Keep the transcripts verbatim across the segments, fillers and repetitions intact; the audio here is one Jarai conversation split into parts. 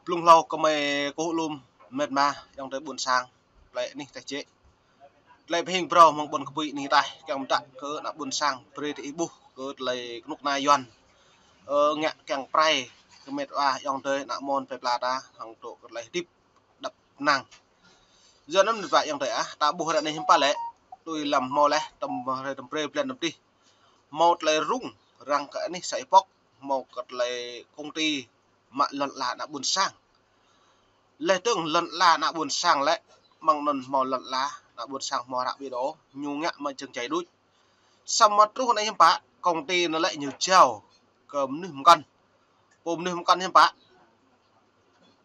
Blung hlâo kơmơi kơkuh lŏm met wa ayŏng adơi ƀuôn sang, tơlơi anih tơčĕ. Tơlơi pơhing phrâo mơ̆ng ƀôn kơpui anih ataih, kiăng pơtă kơ ană ƀuôn sang, brơi tơ ih ƀuh kơ tơlơi kơnuk kơna Yuan. Ơ, ngă kiăng prai kơ met wa ayŏng adơi ană mơnuih plơi pla ta, hăng tŏ kơ tơlơi hơdip đăp năng. Yua anŭn met wa ayŏng adơi ah, ta ƀuh ră anai hiư̆m pă lĕ, tui lăm hmâo laih, tơm hrơi tơm brơi blan tơm dih. Hmâo tơlơi rŭng răng kơ anih sa ih pŏk, hmâo kơ tơlơi công ty mă lŏn ala ană ƀuôn sang. Laih dơ̆ng lŏn ala ană ƀuôn sang lĕ, mơ̆ng anŭn hmâo lŏn ala ană ƀuôn sang hmâo ră ƀiă đôč, ñu ngă mă jơ̆ng jai đôč. Samơ̆ truh anai hiư̆m pă, công ty anŭn lĕ ñu jao kơ mơnuih mơkŏn. Pô mơnuih mơkŏn hiư̆m pă?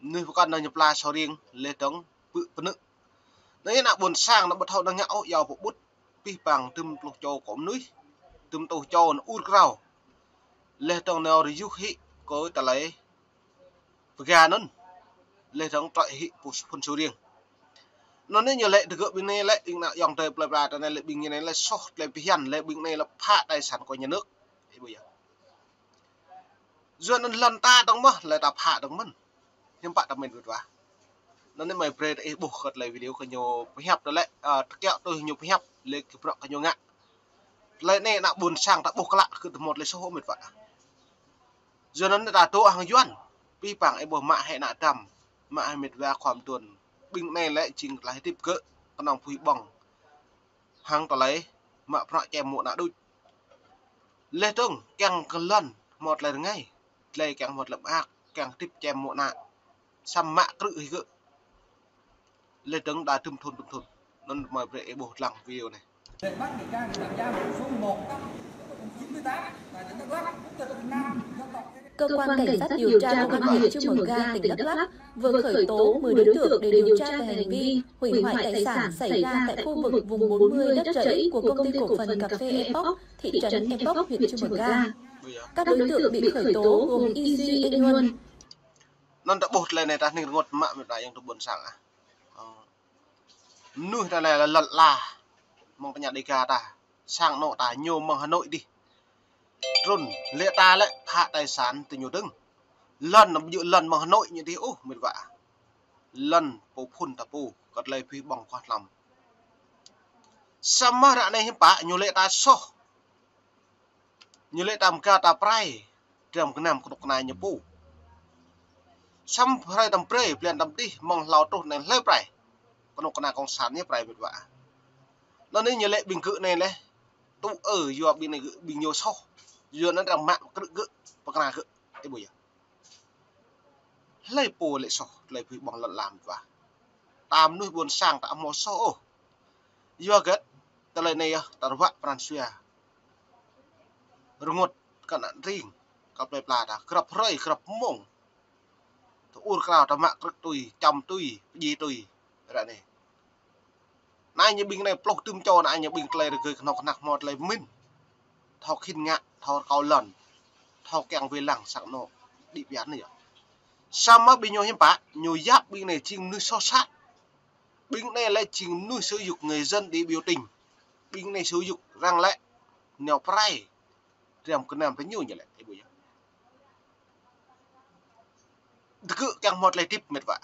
Mơnuih mơkŏn anŭn ñu pla sô riêng, laih dơ̆ng pư̆ pơnư̆. Anai ană ƀuôn sang anŭn ƀu thâo anŭn ngă ôh, yua pơƀut pih pang dŭm pluh čô kơ mơnuih, dŭm pluh čô anŭn ur krao. Laih dơ̆ng nao rơyuh hĭ kơ tơlơi pơga anŭn. Laih dơ̆ng trơi hĭ pô phun sô riêng. Anŭn anai ñu lĕ tơgơ̆ ƀing anai lĕ, ƀing ană ayŏng adơi plơi pla ta anai lĕ, ƀing anai lĕ soh tơlơi phiăn, lĕ ƀing anai lĕ phă tài sản kơ nhà nước. Ih ƀuh yơh. Yua anŭn lŏn ta dơ̆ng mơ̆n, lĕ ta phă dơ̆ng mơ̆n. Hiư̆m pă ta min wơ̆t wa. Anŭn anai mơi brơi tơ ih ƀuh kơ tơlơi video kơ ñu pơhiăp tơ lĕ, ơ, tơkiaŏ tui ñu pơhiăp, lĕ kơ bruă kơ ñu ngă. Tơlơi anai ană ƀuôn sang ta ƀuh klă kơ tơmŏt lĕ soh ôh met wa. Yua anŭn ta dŏ hăng Yuan. Pih pang ih ƀuh mă hĭ ană dăm, mă hĭ met wa khua mơtuôn. Ƀing anai lĕ jing tơlơi hơdip gơ̆, kơnơ̆ng pui ƀơ̆ng. Hăng tơlơi mă bruă čem mô̆ ană đôč. Laih dơ̆ng kiăng kơ lŏn hmâo tơlơi rơngai, tơlơi kiăng hmâo tơlơi mơak, kiăng hơdip čem mô̆ ană. Samơ̆ mă krư̆ hĭ gơ̆. Laih dơ̆ng đa dŭm thŭn dŭm thŭn. Anŭn mơi brơi ih ƀuh lăng video anai. Để bắt bị can để tạm giam số mười một, chín mươi tám, tại tỉnh Đắk Lắk, quốc tịch Việt Nam, dân tộc Cơ quan Cảnh sát điều tra Công an huyện Cư Mờ Ga, tỉnh Đắk Lắk, vừa khởi tố mười đối tượng để điều tra về hành vi hủy hoại tài sản xảy ra tại khu vực vùng bốn mươi đất rẫy của công ty cổ phần cà phê Epoch, thị trấn Epoch, huyện Cư Mờ Ga. Các đối tượng bị khởi tố gồm Y Duy Ê Nhuôn. Anŭn ta ƀuh tơlơi anai ta hning rơngot mă met wa ayŏng adơi ƀuôn sang ah. Ơ. Mơnuih ta anai lĕ lŏn ala mơ̆ng tơña Đêga ta, sang anŏ ta ñu mơ̆ng Hà Nội dih. Trŭn lĕ ta lĕ phă tài sản tơ ñu dơ̆ng. Lŏn anŭn ƀu djơ̆ lŏn mơ̆ng Hà Nội ñu dih ôh met wa. Lŏn pô phun ta pô, kơ tơlơi pui ƀơ̆ng kuah tlam. Samơ̆ ră anai hiư̆m pă ñu lĕ ta soh. Ñu lĕ ta mơga ta prai, dram gơnam kơnuk kơna ñu pô. Samơ̆ hrơi tơm brơi, blan tơm dih, mơ̆ng hlâo truh anai hlơi prai. Kơnuk kơna cộng sản ñu prai met wa. Anŭn anai ñu lĕ ƀing gơ̆ anai lĕ, tŭ ư yua ƀing anai gơ̆, ƀing ñu soh. Yua anŭn arăng mă krư̆ gơ̆, pơkra gơ̆. Ih ƀuh yơh. Hlơi pô lĕ soh, tơlơi pui ƀơ̆ng lŏn ala met wa. Ta mơnuih ƀuôn sang ta ƀu hmâo soh ôh. Yua hơget, tơlơi anai yơh, ta ruă pran jua. Rơngot kơ ană tring, kơ plơi pla ta, grăp hrơi, grăp mông. Ta ur krao ta mă krư̆ tui, čăm tui, pơdjai tui, ră anai. Anai ñu ƀing anai pluh dŭm čô anai ñu ƀing tơlơi rơgơi kơnuk kơna hmâo tơlơi pơmĭn. Thâo khĭn ngă, thâo rơkâo lŏn. Thâo kiăng wai lăng sang anŏ. Đĭ biă anai yơh. Samơ̆ ƀing ñu hiư̆m pă, ñu yap ƀing anai jing mơnuih soh sat. Ƀing anai lĕ jing mơnuih sử dụng người dân đi biểu tình. Ƀing anai sử dụng arăng lĕ nao prai. Dram gơnam tơ ñu ñu lĕ, ih ƀuh yơh. Tơgơ̆ kiăng hmâo tơlơi hơdip met wa.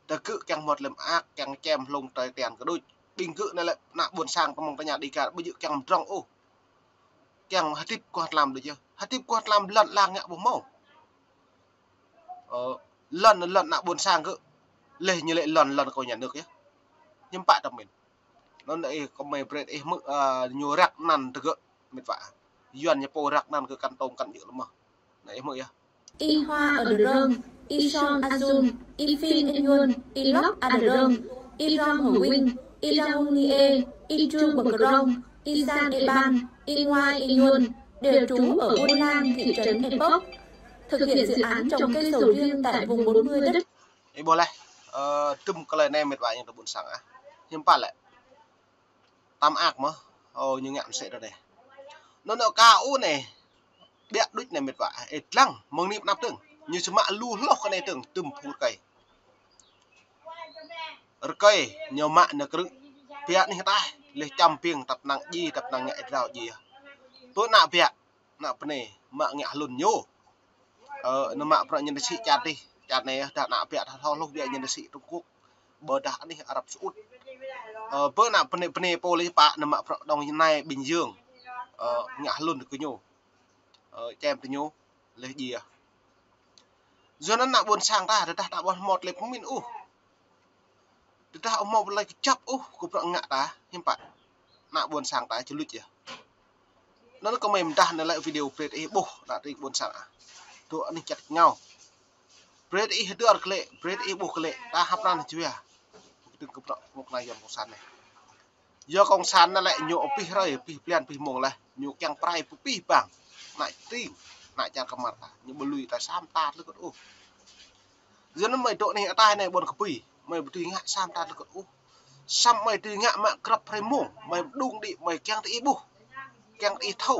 Tơgơ̆ kiăng hmâo tơlơi mơak, kiăng čem hlŏng tơlơi tian kơ đôč. Ƀing gơ̆ anai lĕ ană ƀuôn sang tơ mơ̆ng tơña Đêga, ƀu djơ̆ kiăng mơdrŏng ôh. Kiăng hơdip kuah tlam đôč yơh. Hơdip kuah tlam lŏn ala ngă ƀu hmâo. Ơ, lŏn, lŏn ană ƀuôn sang gơ̆. Laih ñu lĕ lŏn, lŏn kơ nhà nước yơh. Hiư̆m pă ta min. Anŭn ih kơmơi brơi ih hmư̆, ơ, ñu răk anăn tơgơ̆ met wa. Yuan ñu pô răk anăn gơ̆ kăn tông kăn djơ̆ lơmơ̆. Anai ih hmư̆ yơh. Y Hoa Adrong, Y Son Azun, Y Phin Enyun, Y Lok Adrong, Y Rong Hwing, Y Rong Nie, Y Trung Bok Rong, Y San Eban, Y Ngoai Enyun, đều trú ở Buôn Lang, thị trấn Epoch, thực hiện dự án trồng cây sầu riêng tại vùng bốn mươi đất. Ih ƀuh laih, ơ, dŭm tơlơi anai met wa ayŏng adơi ƀuôn sang ah. Hiư̆m pă lĕ. Ta mơak mơ̆, ơ, ñu ngă mơsĕ ră anai. Anŭn anai ka u anai, biă đôč anai met wa, ih lăng, mơ̆ng anai pơ anăp dơ̆ng. Ñu či mă lu hloh kơ anai dơ̆ng, dŭm phung rơkơi. Rơkơi, ñu mă nao krư̆. Biă anih ataih, laih čăm ƀing, tăp năng djai, tăp năng ngă ih drao djai yơh. Tui ană biă, ană bơnai, mă ngă hlŭn ñu. Ơ, ñu mă bruă ñu anai sĭ čar dih. Čar anai dah ană ƀiă dah hloh hluh ƀiă ñu nao sĭ Trung Quốc. Ƀôdah anih Arab Saudi. Ơ, ƀơi ană bơnai bơnai pô lĕ pă ană mă prăk dong anai Bình Dương. Ơ, ngă hlŭn kơ ñu. Ơ, čem kơ ñu lĕ djai. Yua anŭn ană ƀôn sang ta, tơdah ta ƀu hmâo tơlơi pơmĭn ôh. Tơdah ƀu hmâo tơlơi kơjăp ôh, kơ bruă ngă ta, hiư̆m pă. Ană ƀôn sang ta či luč yơh. Anŭn kơ mơi mơdah anai lĕ video brơi ih ƀuh, ană tring ƀôn sang ah. Dŏ anih čăt ngao. Brơi ih hơdơr kơ lĕ, brơi ih ƀuh kơ lĕ, ta hăp anăn jua. Kơdơ̆ng kơ bruă kơnuk kơna Yuan cộng sản anai. Yua cộng sản anai lĕ ñu abih hrơi, abih blan, abih mông laih. Ñu kiăng pơrai pơpih bang. Ană tring, ană čar kơmar ta. Ñu ƀu lui ta sa mơta tơlơi kơt ôh. Yua anŭn mơi dŏ anih ataih anai ƀôn kơpi. Mơi ƀu dưi ngă sa mơta tơlơi kơt ôh. Samơ̆ mơi dưi ngă mă grăp hrơi mông. Mơi mơđung đĭ, mơi kiăng tơ ih ƀuh. Kiăng tơ ih thâo.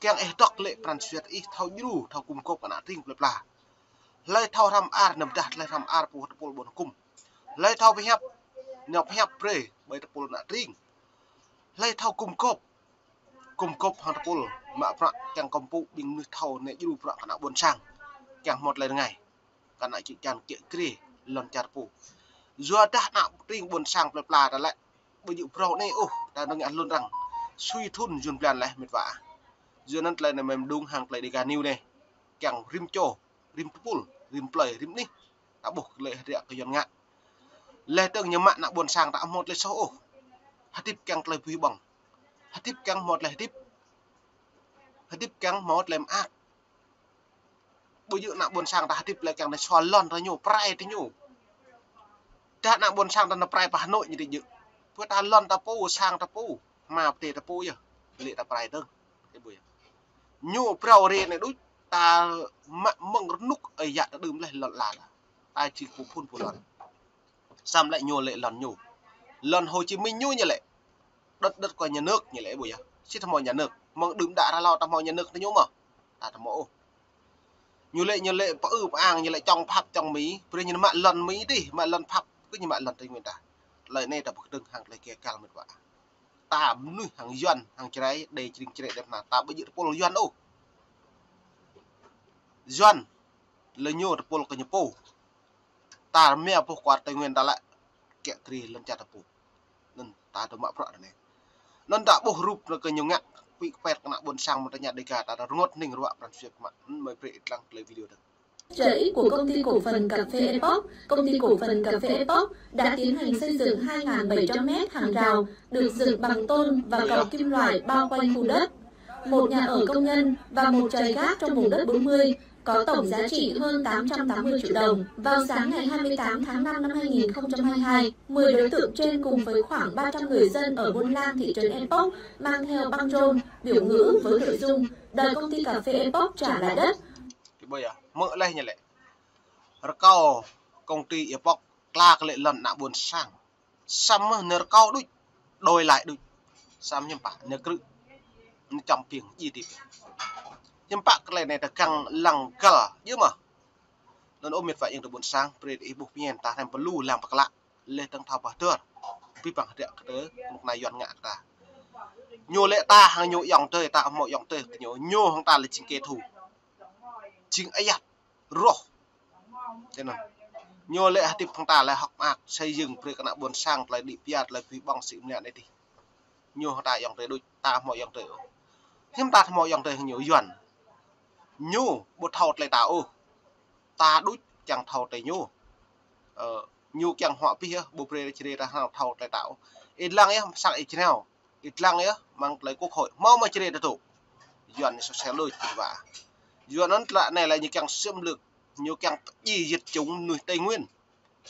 Kiăng ih dŏ lĕ pran jua ih thâo djru, thâo gum gôp ană tring plơi pla. Hlơi thâo hrăm ar, anăm dah hlơi hrăm ar pô tơpul ƀôn hơkŭm. Hlơi thâo pơhiăp, ñu pơhiăp brơi ƀơi tơpul ană tring. Hlơi thâo gum gôp, gum gôp hăng tơpul mă bruă kiăng kơmpŭ ƀing mơnuih thâo anai djru bruă kơ ană ƀôn sang. Kiăng hmâo tơlơi rơngai. Kơ ană čư̆ čan kiă kriê lŏn čar pô. Yua dah ană tring ƀôn sang plơi pla ta lĕ. Ƀu djơ̆ phrâo anai ôh, ta nao ngă hlŭn arăng. Sui thŭn yŭn blan laih met wa. Yua anŭn tơlơi anai mơi mơđung hăng tơlơi Dega News anai. Kiăng rĭm čô, rĭm tơpul, rĭm plơi, rĭm anih. Ta ƀuh kơ lĕ hơdră kơ Yuan ngă. Lĕ tơ̆ng ñu mă ană ƀôn sang ta hmâo tơlơi soh ôh. Hơdip kiăng tơlơi bơwih ƀơ̆ng. Hơdip kiăng hmâo tơlơi hơdip. Hơdip kiăng hmâo tơlơi mơak. Ƀu djơ̆ ană ƀôn sang ta hơdip lĕ kiăng ta sua lŏn ta ñu, pơrai ta ñu. Dah ană ƀôn sang ta nao pơrai pơ Hà Nội ñu đĭ djơ̆. Pơ ta lŏn ta pô, sang ta pô, hma pơtê ta pô yơh. Lĕ ta pơrai dơ̆ng. Ih ƀuh yơh. Ñu phrâo rê anai đôč, ta mă mơ̆ng rơnŭk ơi yă ta đưm laih lŏn ala ta. Ta či pô phun pô lŏn. Samơ̆ lĕ ñu lĕ lŏn ñu. Lŏn Hồ Chí Minh ñu ñu lĕ. Đất, đất của nhà nước ñu lĕ ih ƀuh yơh. Sĭt hmâo nhà nước. Mơ̆ng đưm đă ră hlâo ta hmâo nhà nước ta ñu mơ̆. Ta ta hmâo ôh. Ñu lĕ, ñu lĕ pơ-ư pơ-ang, ñu lĕ čŏng Pháp, čŏng Mi. Brơi ñu mă lŏn Mi dih, mă lŏn Pháp, kơ ñu mă lŏn Tây Nguyên ta. Tơlơi anai ta ƀu kơdơ̆ng hăng tơlơi kơ kal met wa. Ta mơnuih hăng Yuan, hăng Jrai, đe jring Jrai đe pơna. Ta ƀu djơ̆ tơpul Yuan ôh. Yuan, lĕ ñu tơpul kơ ñu pô. Ta rơma boh kwar Tây Nguyên ta lĕ kiă kriê lŏn čar ta pô. Anŭn ta dŏ mă bruă anai. Anŭn ta ƀuh rup anai kơ ñu ngă, pĭ kơpet kơ ană ƀôn sang mơ̆ng ta ñă Dega ta rơngot hning ruă pran jua mă. Anŭn mơi brơi ih lăng tơlơi video dơ̆ng. Lợi ích của công ty cổ phần cà phê Epoch, công ty cổ phần cà phê Epoch đã tiến hành xây dựng hai ngàn bảy trăm mét hàng rào được dựng bằng tôn và cọc kim loại bao quanh khu đất, một nhà ở công nhân và một chòi gác trong vùng đất bốn mươi, có tổng giá trị hơn tám trăm tám mươi triệu đồng. Vào sáng ngày hai mươi tám tháng năm năm hai nghìn không trăm hai mươi hai, mười đối tượng trên cùng với khoảng ba trăm người dân ở Buôn Lang, thị trấn Epoch mang theo băng rôn, biểu ngữ với nội dung đòi công ty cà phê Epoch trả lại đất. Ih ƀuh yơh, mơ̆ laih ñu lĕ. Rơkâo công ty Epoch kla kơ lĕ lŏn ană ƀôn sang. Samơ̆ ñu rơkâo đôč, đòi lại đôč. Samơ̆ hiư̆m pă, ñu krư̆, ñu čăm piêng, djai hơdip. Hiư̆m pă kơ tơlơi anai ta kiăng lăng găl, djơ̆ mơ̆. Anŭn ơ met wa ayŏng adơi ƀôn sang, brơi ih ƀuh pơñen ta hrăm pơlu lăng pơklă, lĕ tơ̆ng thâo pơhơdơr. Abih bang hơdră kơ tơlơi kơnuk kơna Yuan ngă kơ ta. Ñu lĕ ta hăng ñu ayŏng adơi, ta hmâo ayŏng adơi kơ ñu, ñu hăng ta lĕ jing kẻ thù. Jing ayăt. Roh. Tui anŭn. Ñu lĕ hơdip hăng ta lĕ hơ̆k mơak, xây dựng brơi kơ ană ƀôn sang tơlơi đĭ pia, tơlơi bơwih ƀơ̆ng sĭ mơnă anai dih. Ñu hăng ta ayŏng adơi đôč, ta hmâo ayŏng adơi ôh. Hiư̆m ta hmâo ayŏng adơi hăng ñu Yuan. Ñu ƀu thâo tơlơi ta ôh. Ta đôč kiăng thâo tơlơi ñu. Ơ, ñu kiăng huă abih yơh, ƀu brơi Jrai ta hmâo thâo tơlơi ta ôh. Ih lăng yơh, sang ih jrao. Ih lăng yơh, mơ̆ng tơlơi quốc hội. Hmâo mơ̆ Jrai ta dŏ. Yuan ñu sô sel đôč, wa. Yuan anŭn tơlơi anai lĕ ñu kiăng xâm lược, ñu kiăng pơdjai diệt chủng mơnuih Tây Nguyên.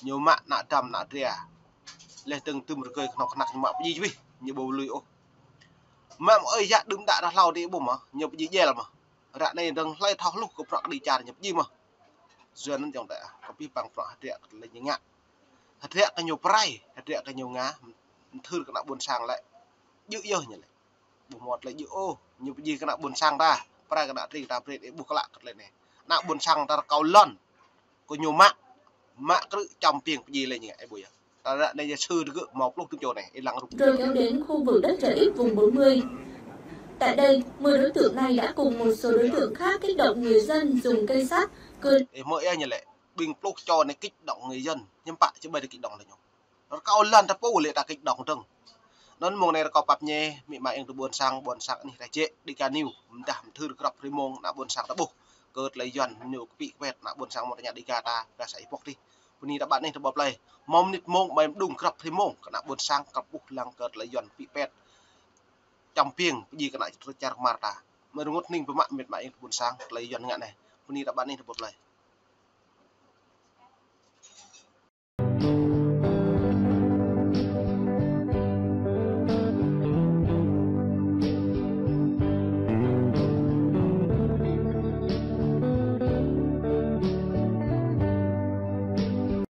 Ñu mă ană Dăm ană Dra. Lĕ tơ̆ng tơm rơgơi kơnuk kơna ñu mă pơdjai čuih, ñu ƀu lui ôh. Mă mơ̆ ơi yă đưm đă ră hlâo dih ƀuh mơ̆, ñu pơdjai djel mơ̆. Ră anai dơ̆ng hlơi thâo hluh kơ bruă kơđi čar ñu pơdjai mơ̆. Yua anŭn ayŏng adơi ah, kơ abih bang bruă hơdră kơ tơlơi ñu ngă. Hơdră kơ ñu pơrai, hơdră kơ ñu ngă, mơthưr kơ ană ƀôn sang lĕ. Djơ̆ yơh ñu lĕ. Ƀu hmâo tơlơi djơ̆ ôh, ñu pơdjai kơ ană ƀôn sang ta, pơrai kơ ană tring ta brơi ih ƀuh klă kơ tơlơi anai. Ană ƀôn sang ta rơkâo lŏn, kơ ñu mă, mă krư̆ čăm piêng pơdjai lĕ ñu ngă ih ƀuh yơh. Ta ră anai ñu sư tơgơ̆ hmâo pluh tơm čô anai, ih lăng rup. Rồi kéo đến khu vực đất lợi ích vùng bốn mươi. Tại đây, mười đối tượng này đã cùng một số đối tượng khác kích động người dân dùng cây sắt, cưa Ê, mơ ê ñu lĕ, ƀing pluh čô anai kích động người dân, hiư̆m pă či ƀai kích động lĕ ñu. Rơkâo lŏn ta pô lĕ ta kích động dơ̆ng. Anŭn mông anai rơkâo pap ñe, amĭ ama ayŏng adơi ƀôn sang, ƀôn sang anih ta jĕ, Dega News, mơdah mơthưr grăp hrơi mông, ană ƀôn sang ta ƀuh. Kơ tơlơi Yuan ñu kơpĭ kơpet, ană ƀôn sang mơ̆ng tơña Dega ta, ka sa ih pŏk dih. Bơni ta ƀăn anih ta ƀuh plei. Mơ̆ng mơnit mông, ƀai mơđung grăp hrơi mông, kơ ană ƀôn sang, kơ ƀuh lăng kơ tơlơi Yuan kơpĭ kơpet. Čăm piêng, pơjing kơ ană čar kơmar ta. Mơ̆ rơngot hning pơmă amĭ ama ayŏng adơi ƀôn sang, tơlơi Yuan ngă anai. Bơni ta ƀăn anih ta ƀuh plei.